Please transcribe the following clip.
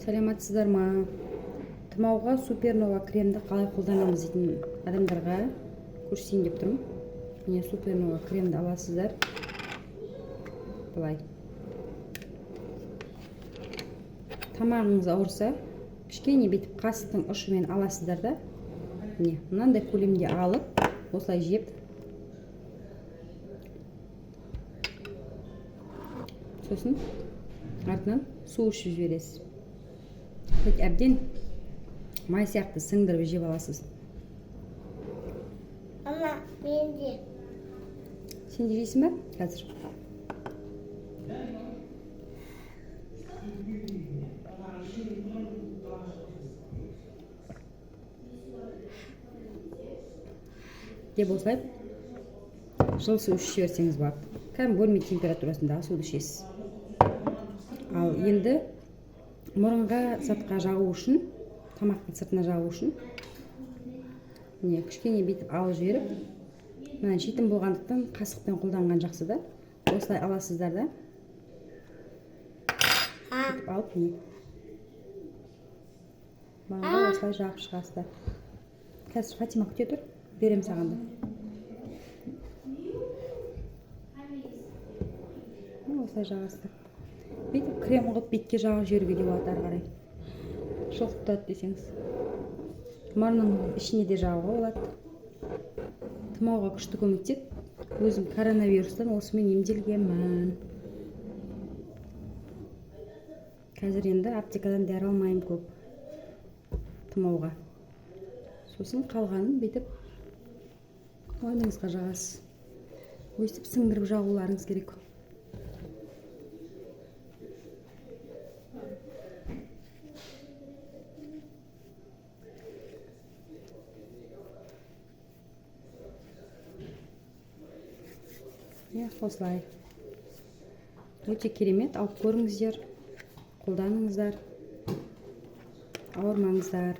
Саламатсыздар ма? Тұмауға Супернова кремді қалай қолданамыз дейтін адамдарға көрсетейін деп тұрмын. Міне, Супернова кремді аласыздар. Былай. Тамағыңыз ауырса, кішкене бүйтіп қасықтың ұшымен аласыздар да, міне, мынандай көлемде алып, осылай жеп, сосын артынан су ішіп жібересіз. Хоть әбден май сияқты сіңдіріп жеп аласыз. Мама, мен де. Сен де жейсің ба? Қазір. Деп осылай жылы су ішіп жіберсеңіз болады. Кәдімгі бөлме температурасындағы суды ішесіз. Ал енді мұрынға, сыртқа жағу үшін, тамақтың сыртына жағу үшін, міне, кішкене бүйтіп алып жіберіп, мына жетім болғандықтан қасықпен қолданған жақсы да. Осылай аласыздар да, бүйтіп алып, міне, мұрынға осылай жағып шығасыздар. Қазір, Фатима, күте тұр, беремін саған да. Міне, осылай жағасыздар. Бүйтіп крем қылып бетке жағып жіберуге де болады ары қарай. Шылқып тұрады десеңіз. Мұрынның ішіне де жағуға болады. Тұмауға күшті көмектеседі. Өзім коронавирустан осымен емделгенмін. Қазір енді аптекадан дәрі алмаймын көп тұмауға. Сосын қалғанын бүйтіп мойныңызға жағасыз. Өстіп сіңдіріп жағуларыңыз керек. Иә, осылай. Өте керемет, алып көріңіздер, қолданыңыздар, ауырмаңыздар.